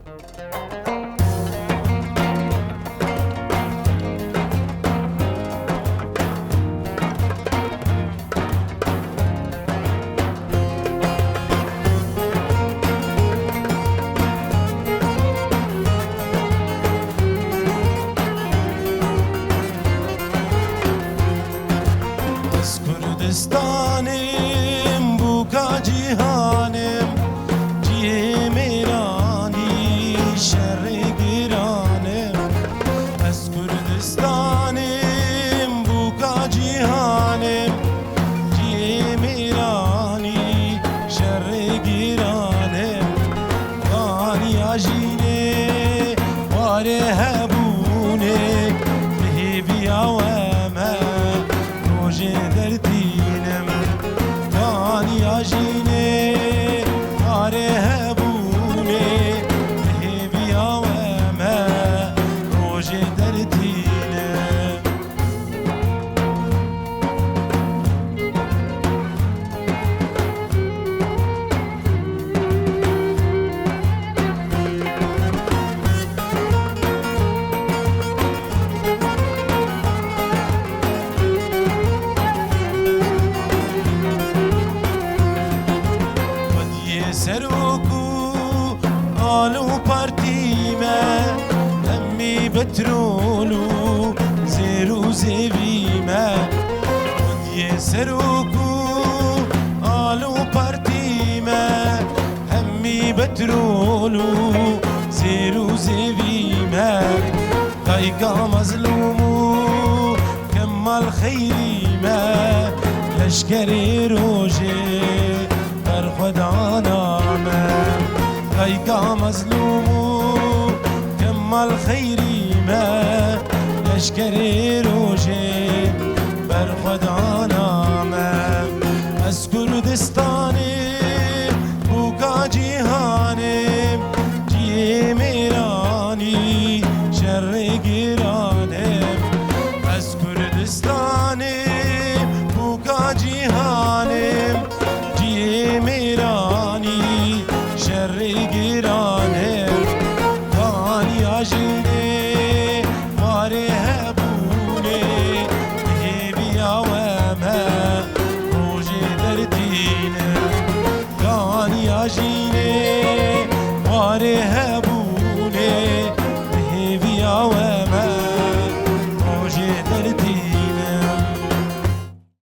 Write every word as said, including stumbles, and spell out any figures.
Ez Kurdistanê im, bûka cîhanê im, cihê mêranî şerê giran im. Ez Kurdistanê im, bûka cîhanê im, cihê mêranî şerê giran im. Kaniya jînê warê hebûnê, bi hêviya we me rojê dertînim. Kaniya jînê warê hebûnê, bi hêviya we me rojê dertînim. Xwediyê serok û al û partî me, hemî petrol û zêr û zêvî me. Xwediyê serok û al û partî me, hemî petrol û zêr û zêvî me. Dayika mezlûm û Kemal Xeyrî me, leşkerê rojê berxwedana me. Dayika mezlûm û Kemal Xeyrî me, leşkerê rojê berxwedana me. Ez Kurdistanê